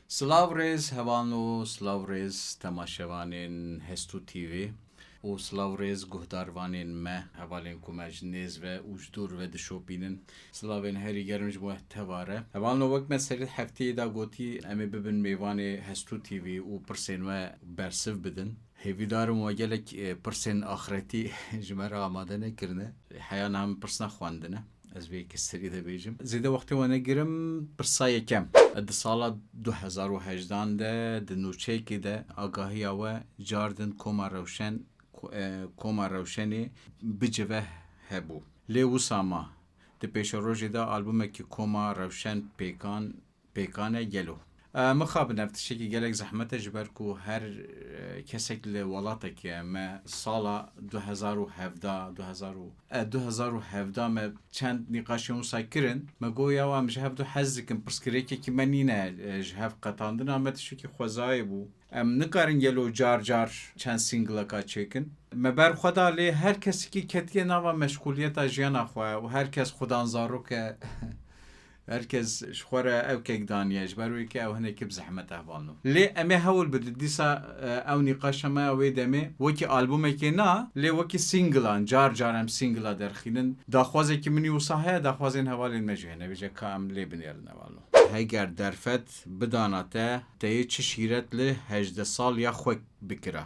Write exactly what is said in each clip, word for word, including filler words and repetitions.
Silav rêz hevalno, silav rêz temaşevanên Hestû T V û silav rêz guhdarvanên me, hevalên ku me ji nêz ve û ji dûr ve dişopînin. Silavên herî germ ji bo teva re. Hevalno, wek me serê hefteyê de gotî, em ê bibin mêvanê Hestû T V û pirsên we bersiv bidin. Hêvîdar im we gelek, e, pirsên axretî ji me re amade nekirine. Heya niha min pirsna xwendine. Ez vê yekê serî de bêjim. Zêde wextê we negirim, pirsa yekem. Di sala du hezar û hejdan de di nûçeyekê de agahiya we cardin Koma Rewşen, ko-, e, Koma Rewşenê bicive hebû. Lê wisa ma, di pêşerojê de albûmekî Koma Rewşen pêkan pêkan e gelo. E, mixabin, ev tiştekî gelek zehmet e, ji ber ku her, e, kesek li welatekê me sala du hezar û hevdeh, du hezar û, e, du hezar û hevdeh me çend nîqaşên wisa kirin. Me got, ya em ji hev du hez dikin, pirsgirêkekî me nîne, e, ji hev qetandina me tiştekî xwezayê bû. Em nikarin gelo car car çend singleka çêkin. Me ber xwe da, lê her kesekî ketiye nava meşxuliyeta jiyana xwe û her kes xudan zarok e. Her kes ji xwe re ew kek daniye, ji ber wê ke ew hinekî bi zehmet e hevalno. Lê em ê hewl bidin, dîsa, e, ew nîqaşa me ya wê demê, wekî albûmekê na, lê wekî singlan, car car em singla derxînin. Daxwazekî min î wisa heye, daxwazên hevalên me jî hene, vêce ka em lê binêrin hevalno. Heger derfet bidana te, te yê çi şîret li hejdeh sal ya xwe bikira?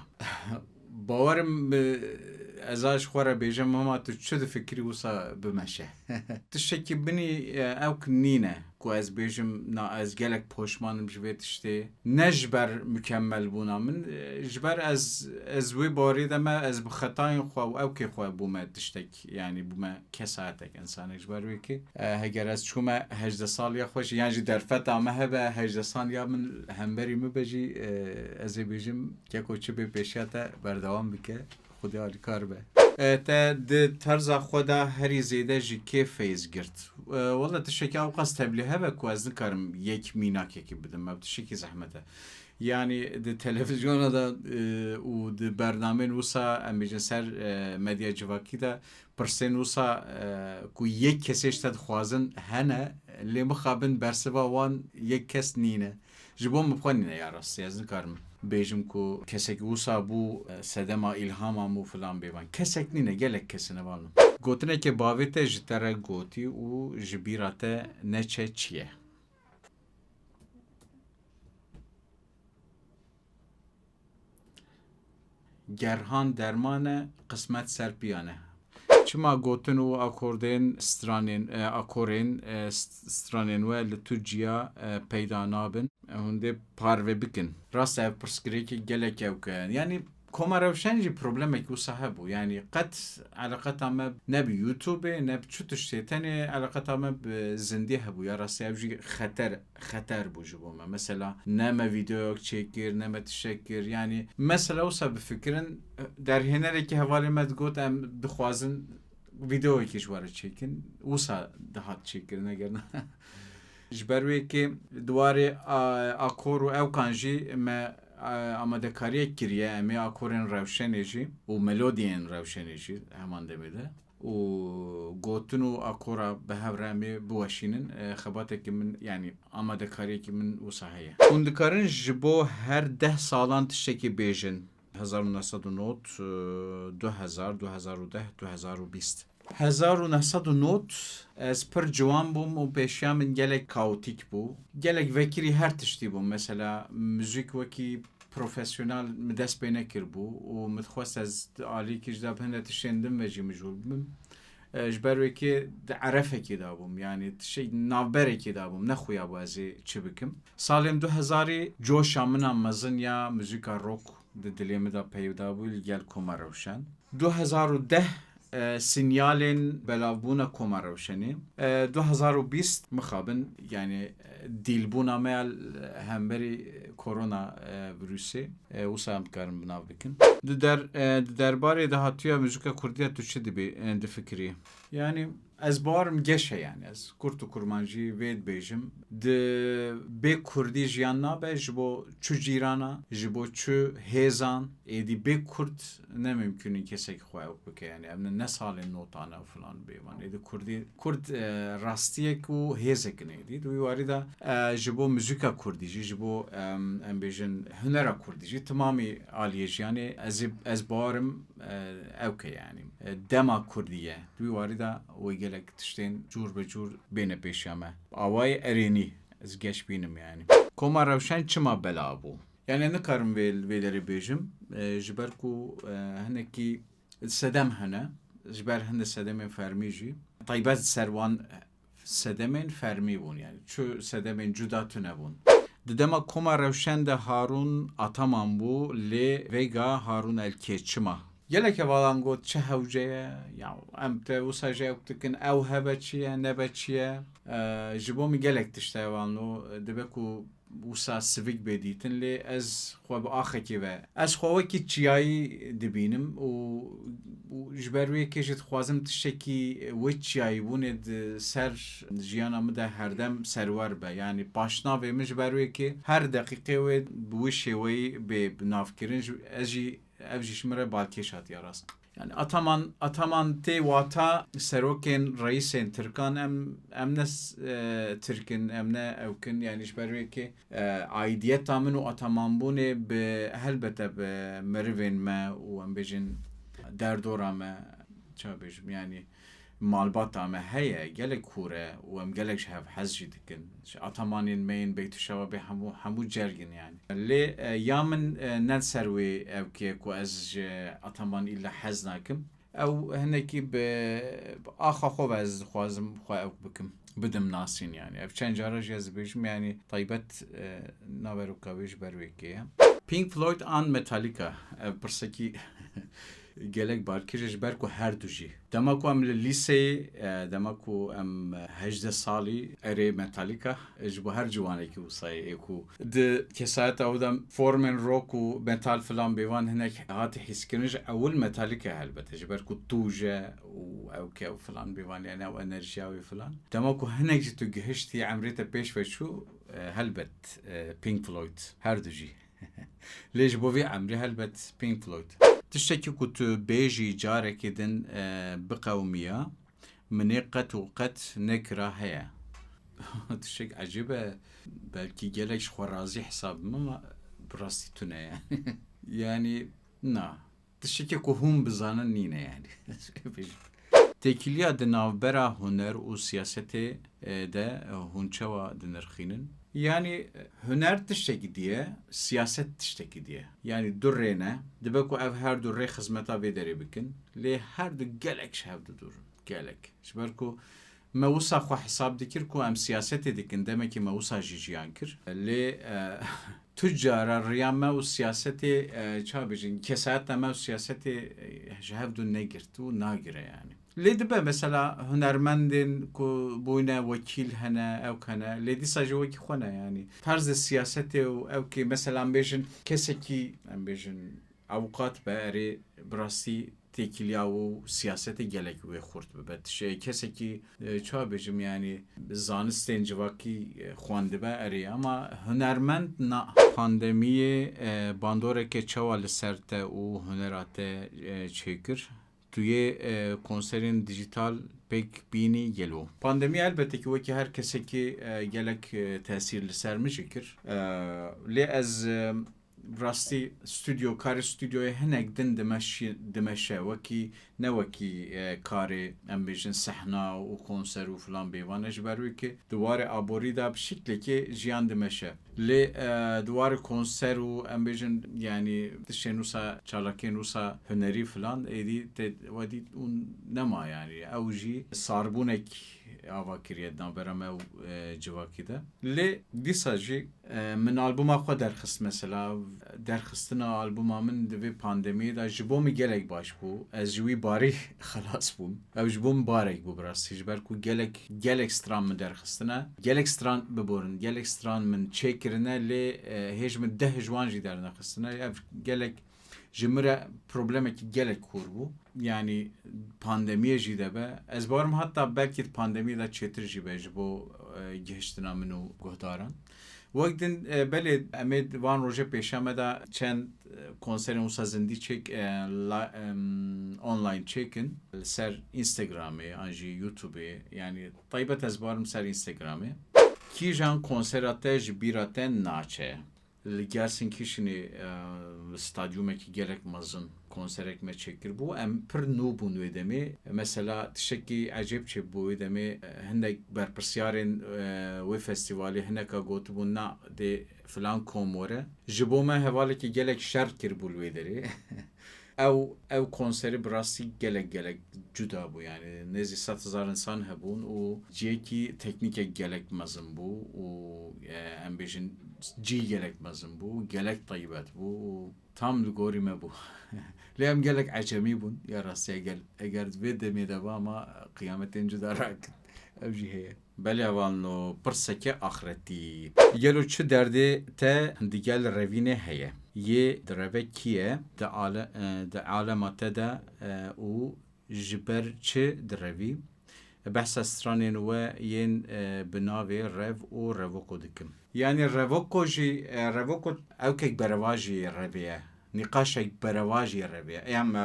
Bawerim, e, ez a ji xwe re bêjim, hema tu çi difikirî wisa bimeşe. Tiştekî binî, e, ew ki nîne ku ez bêjim, na, ez gelek poşman im ji vê tiştê. Ne ji ber mukemmelbûna min, e, ji ber ez, ez wê barê de me, ez bi xetayên xwe û ewkê xwe bûme tiştek, yanî bûme kesayetek, insanek. Ji ber wê ki, e, heger ez çûme hejdeh saliya xwe jî, yan jî derfeta me hebe hejdeh saliya min hemberî min be jî, e, ez ê bêjim, keko çi bê pêşiya te berdewam bike. Xwedê alîkar be. E, te di terza xwe de herî zêde ji kê feyz girt? E, wele tiştekî ewqas tevlî hebe ku ez nikarim yek mînakekî bidim. Ev tiştekî zehmet e. Yanî di televizyona de, e, û di bernameyên wisa, em bêjin ser, e, medya civakî de pirsên wisa, e, ku yek kesê ji te dixwazin hene, lê mixabin bersiva wan yek kes nîne. Ji bo min bi xwe nîne ya rastî. Ez nikarim bêjim ku kesekî wisa bû, e, sedema îlhama min û filan bêvan. Kesek nîne, gelek kes in hevalno. Gotineke bavê te ji te re gotî û ji bîra te neçe çi ye? Gerhan derman e, qismet ser piyan e. Çima gotin û akordên stranên, e, akorên, e, st-, stranên we li tu ciya, e, peyda nabin? E, hûn dê parve bikin. Rast e, ev pirsgirêkê gelek ewk e. Yanî Koma Rewşen jî problemek wisa hebû. Yanî qet eleqeta me ne bi YouTube ne bi çi tiştê, tenê eleqeta me bi zindî hebû. Ya rastî ev jî xeter xeter bû ji bo me. Mesela ne me vîdeoyek çêkir, ne me tiştek kir. Yanî mesela wisa bifikirin, derhênerekî hevalê me digot, em dixwazin vîdeoyekî ji we re çêkin. Wisa dihat çêkirin, eger na. Ji ber wê kê di warê, a, akor û ewkan jî me, a, amadekariyek kiriye. Em ê akorên Rewşenê jî û melodiyên Rewşenê jî heman demê de û gotin û akora bi hev re em ê biweşînin. E, xebatekî min, yanî amadekariyekî min wisa heye. Hûn dikarin ji bo her deh salan tiştekî bêjin? Hezar û neh sed û nod, e, du hezar, du hezar û deh, du hezar û bîst. Hezar û neh sed û nod ez pir ciwan bûm û pêşiya min gelek kaotîk bû. Gelek vekirî her tiştî bûm. Mesela muzîk wekî profesyonel min dest pê nekiribû û min dixwest ez di alîkî jî de bi hinde tiştên din ve jî mijûl bibim. E, ji ber wê kê di erefekê de bûm, yanî tiştê navberekê de bûm, nexuya bû ez ê çi bikim. Salên du hezarî coşa min a mezin ya muzîka rock di dilê min de peyda bû li gel Koma Rewşen. Du hezar û deh, e, sinyalên belavbûna Koma Rewşenê. E, du hezar û bîst mixabin, yanî, e, dîlbûna me ya li hemberî korona, e, virusê, e, wisa em dikarin bi nav bikin. Di der, e, di derbarê dahatuya muzîka kurdî ya tu çi dibê, e, difikirî? Yanî, Ez bawerim geş e yani. Ez kurt û kurmancî vê dibêjim. Di bê kurdî jiyan nabe, ji bo çu cîrana, ji bo çu hêzan, êdî bê kurd ne mimkûn in kesek xwe ew bike yani. Em ne, ne salên notan e filan bêvan. Êdî kurdî, kurd, e, rastiyek û hêzek in êdî. Di wî warî de, e, ji bo muzîka kurdî jî, ji bo, em, em bêjin hunera kurdî jî, timamî aliyê jiyanê ez ê, ez bawerim, e, ew ke yani. E, dema kurdî ye. Di wî warî de wê gelek tiştên cûr bi cûr bêne pêşiya me. Awayê erênî ez geş bînim yani. Koma Rewşen çima bela bû? Yani nikarim vê, vê derê bêjim. E, ji ber ku, e, hinekî sedem hene. Ji ber hinde sedemên fermî jî. Taybet ser wan sedemên fermî bûn yani. Çu sedemên cuda tune bûn. Di dema Koma Rewşen de Harûn Ataman bû, lê vêga Harûn Elkê çima? Gelek hevalan got çi hewce ye, ya em te wisa jî ew dikin, ew hebe çi ye, nebe çi ye. E, ji bo min gelek tişt hevalno, dibe ku wisa sivik bê dîtin, lê ez xwe bi axekê ve, ez xwe wekî çiyayî dibînim û, û ji ber wê yekê jî dixwazim tiştekî wê çiyayîbûnê di ser jiyana min de herdem serwer be. Yanî paşnavê min ji ber wê yekê her deqîqê wê bi wî şêweyî bê bi nav kirin. Ji, ez jî, ev jî ji min re balkêş hatiye rast. Yani Ataman, Ataman tê wata serokên reîsên Tirkan, em, em ne s-, e, Tirk in, em ne ewk in, yani ji ber wê yekê, e, aidiyeta min û Atamanbûnê bi, helbete bi merivên me û em bêjin derdora me, çawa bêjim, yani malbata me heye, gelek hûr e û em gelek ji hev hez jî dikin. Ji Atamanên me yên Beytuşeva bê hemû, hemû cerg in yani. Lê, e, ya min, e, ne ser wê ew ke ku ez ji Ataman îlla hez nakim. Ew hinekî bi, bi axa xwe ve ez dixwazim xwe ew bikim. Bidim nasîn yani. Ev çend cara jî ez dibêjim yani taybet, e, naveroka wê ji ber wê yekê ye. Pink Floyd an Metallica? Ev pirsekî gelek balkêş e ji ber ku her du jî. Dema ku em li lîseyê, e, dema ku em hejdeh salî erê Metallica, e, ji bo her ciwanekî wisa ye, ê ku di kesayeta ew de formên rock û metal filan bêvan hinek hate hîskirin, ji ewil Metallica helbete, ji ber ku tûj e û ew ke ew filan bêvan, yani ew enerjiya wê filan. Dema ku hinek jî tu gihiştî, emrê te pêş ve çû, e, helbet, e, Pink Floyd, her du jî. Lê ji bo vî emrê helbet Pink Floyd. Tiştekî ku tu bêjî carekê din, e, biqewimiya, min ê qet û qet nekira heye. Tiştek ecêb e, belkî gelek ji xwe razî hesabim ama bi rastî tune ye. Yani na. Tiştekê ku hûn bizanin nîne yani. Têkiliya di navbera huner û siyasetê, e, de, e, hûn çawa dinirxînin? Yani, e, huner tiştekî diye, siyaset tiştekî diye. Yani du rê ne. Dibe ku ev her du rê xizmeta vê derê bikin. Lê her du gelek ji hev didûrin. Gelek. Ji ber ku me wisa xwe hesab dikir ku em siyasetê dikin, demekî me wisa jî jiyan kir. Lê, e, tu cara riya me û siyasetê, e, çawa bêjin, kesayeta me û siyasetê, e, ji hev du negirt û nagire yani. Lê dibe mesela hunermendên ku bûyne wekîl hene, ew hene, lê dîsa jî wekî xwe ne yani. Tarzê siyasetê û ew kê mesela em bêjin kesekî, em bêjin avûkat be, erê bi rastî têkiliya û siyasetê gelek wê xurt bibe. Tişê kesekî, e, çawa bêjim, yani zanistên civakî, e, xwendibe, erê, ama hunermend na. Pandemiyê, e, bandoreke çawa li ser te û hunera te, e, çêkir? Tu yê, e, konserên dîjîtal pêk bînî gelo? Pandemî elbette ki wekî her kesekî, e, gelek, e, tesîr li ser min jî kir. E, lê ez, e, bi rastî stûdyo, karê stûdyoyê hinek din dimeşi-, dimeşe, wekî, ne wekî, e, karê, em bêjin, sehna û konser û filan bêvan e, ji ber wê ki di warê aborî de bi şiklekê jiyan dimeşe. Lê, e, di warê konser û, em bêjin, yanî tiştên wisa, çalakiyên wisa hunerî filan, êdî te wedî û nema, yanî ew jî sarbûnek ava kiriye di navbera me û, e, civakî de. Lê dîsa jî, e, min albûma xwe derxist mesela. Derxistina albûma min di vê pandemiyê de ji bo min gelek baş bû. Ez ji wî barî xelas bûm. Ew ji bo min barek bû bi rastî. Ji ber ku gelek, gelek stran min derxistine. Gelek stran biborin, gelek stran min çêkirine, lê, e, hêj min deh ji wan jî dernexistine. Ev gelek Ji min re problemekî gelek kûr bû. Yanî pandemiyê jî de be. Ez bawerim heta belkî di pandemiyê de çêtir jî be ji bo, e, gihiştina min û guhdaran. Wek din, e, belê em ê di van roje pêşiya me de çend, e, konserên wisa zindî çêk, e, la-, em, online çêkin li ser Instagramê an jî YouTubeê, yanî taybet ez barim ser Instagramê. Kîjan konsera te ji bîra te naçe? Li Gelsenkirchenê, e, li stadyumekî gelek mezin konserek me çêkiribû. Em pir nû bûn wê demê. Mesela tiştekî ecêb çêbû wê demê. E, hindek berpirsyarên, e, wê festîvalê hineka gotibûn, na, dê filan kom were. Ji bo me hevalekî gelek şer kiribû li wê derê. Ew, ew konseri bi rastî gelek, gelek cuda bû, yanî nêzî sed hezar însan hebûn û cihekî teknîkek gelek mezin bû û, e, em bêjin cî gelek mezin bû, gelek taybet bû û tam li gorî me bû. Lê em gelek ecemî bûn, ya rastî eger, eger di vê demê de ba ma qiyametên cuda rakin. Ew jî heye. Belê hevalno, pirseke axretî. Gelo çi derdê te digel revînê heye? Yê direve kî ye? Di ale-, e, di alema te de, e, û ji ber çi direvî? Behsa stranên we yên, e, bi navê Rev û Revoko dikim. Yanî Revoko jî, e, Revoko ewkek berevajî revê ye. Nîqaşek berevajî revê ye. Em, e,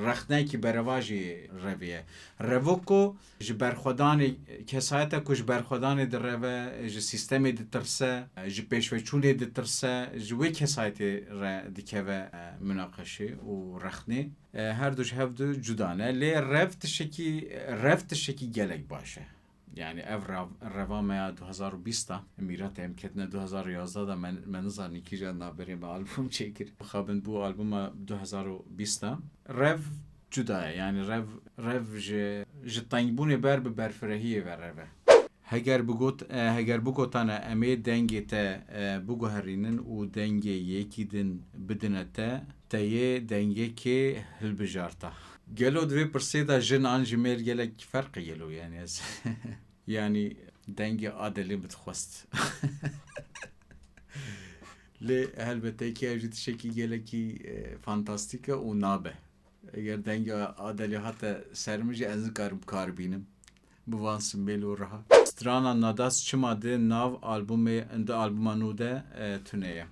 rexnekî berevajî revê ye. Revoko ji berxwedanê, kesayeta ku ji berxwedanê direve, ji sîstemê ditirse, ji pêşveçûnê ditirse, ji wê kesayetê re dikeve, e, munaqeşê û rexnê. E, her du ji hev du cuda ne. Lê rev tiştekî, rev tiştekî gelek baş e. Yanî ev rav-, reva me ya du hezar û bîst a, mîratê em ketine du hezar û yazdeh de, me, me nizanî kîjan navberê me albûm çêkir. Mixabin bû albûma du hezar û bîst a. Rev cuda ye, yanî rev, rev ji, ji tengbûnê ber bi berfirehiyê ve rev e. Heger bigot-, e, heger bigotane em ê dengê te, e, biguherînin û dengê yekî din bidine te, te yê dengê kê hilbijarta? Gelo di vê pirsê de jin an jî mêr gelek ferq e gelo, yanî ez, yanî dengê Adelê min dixwest. Lê helbet ê kê ev jî tiştekî gelekî, e, fantastîk e û nabe. Eger dengê Adelê hate ser min jî ez nikarim kar bînim. Bi van simbêl û riha. Strana Nadas çima di nav albûmê, di albûma nû de, e, tune ye?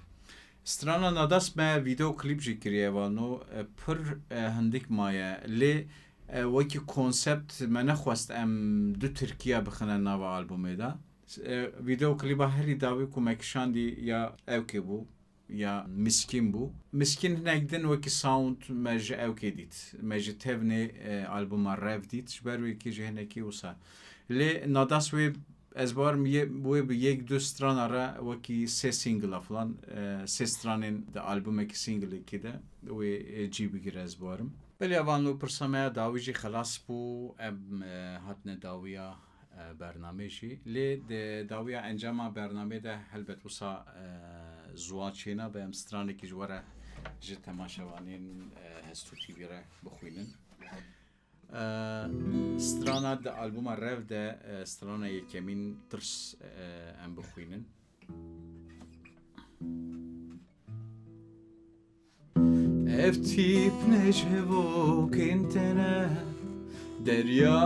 Strana Nadas me vîdeo klîp jî kiriye, vano, e, pir, e, hindik maye. Lê, e, wekî konsept me nexwest em du tirkiya bixine nava albûmê de. E, vîdeo klîba herî dawî ku me kişandî ya ewkê bû, ya Miskîn bû. Miskîn hinek din wekî sound me ji ewkê dît. Me ji tevnê, e, albûma Rev dît. Ji ber wê kî ji hinekî wisa. Lê Nadas wê, ez barim yê, wê bi yek du strana re wekî sê singla filan, e, sê stranên di albûmekî singlekî de wê, e, cî bigire ez barim. Belê evan û pirsa me ya dawî jî xelas bû. Em, e, hatine dawiya e, bernamê jî. Lê di dawiya encama bernamê de helbet wisa, e, ziwa çênabe, em stranekî ji we re ji temaşevanên, e, Hestû T V re bixwînin. E, strana di albûma Rev de, e, strana yekemîn Tirs, e, em bixwînin. Ev tîp ne ji hevokên te ne, derya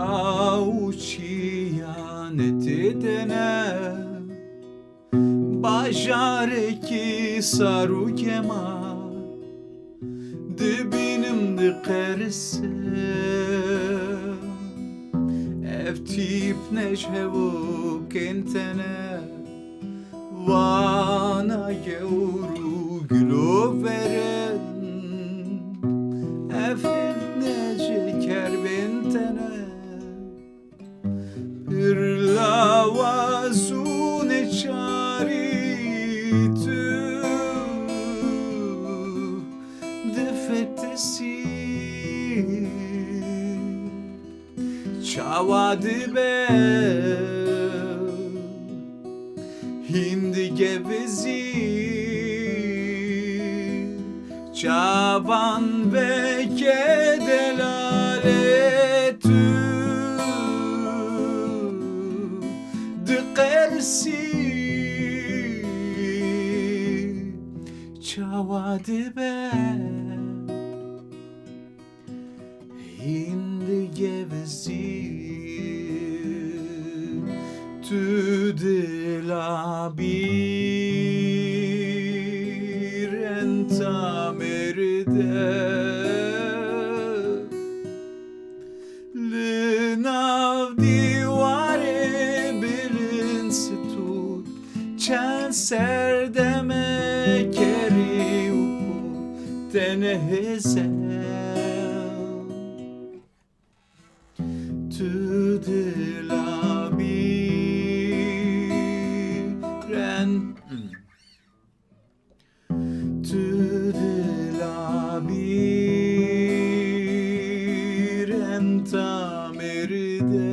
û çiyan tê de ne. Bajarekî sar û kemal dibînim diqerisim. Ev tîp ne ji hevokên te ne, wana gewr û gilover in. Ev hêv ne ji kerbên te ne, pir lawaz û neçarî tu difetisî. Çawa dibe hîn digevizî, çavan veke delalê tu diqersî. Çawa dibe Te nehêze. Tu dila bî ren. Tu dila bî ren tamêr de.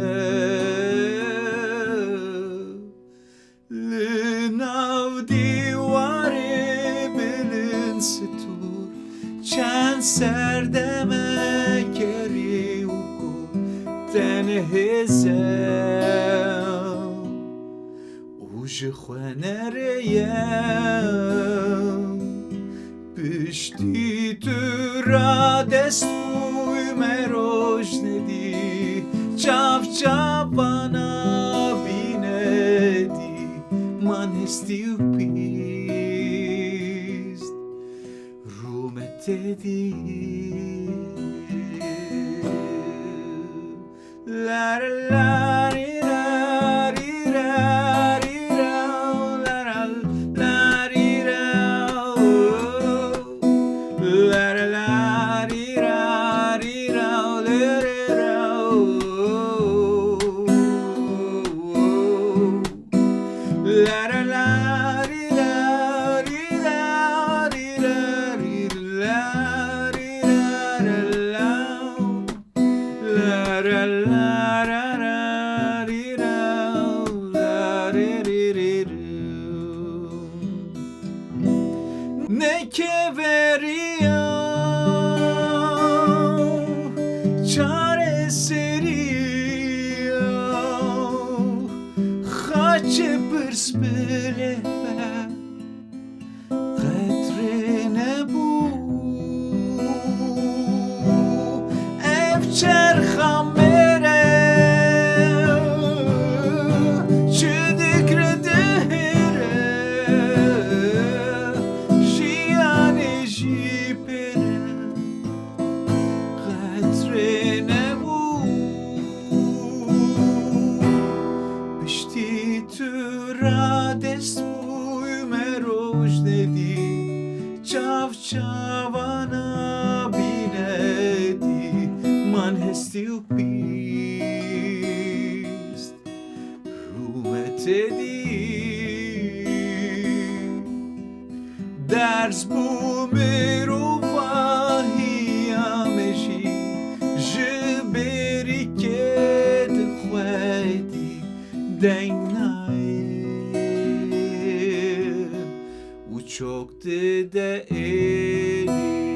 Li nav dîwarê bilind stûr çend serdeme kerî û ku te nehêze û ji xwe nereye. Piştî tu ra dest bû me roj nedî, çav çavana bîne dî, man hestî û pîst rû me te dî. Nekeveriya, çareseriya, xaçê pirs bilê me. Qetrê nebû. Ev çerxa mêre çi dikre dihêre, jiyanê jî pêre qetrê nebû. Piştî tu ra dest bû me roj nedî, çav çavana bîne dî, man hestî û pîst rû me te dî. Ders bû mirovahiya me jî, ji bêrîkê dixwedî deng nayê û çok dide êdî.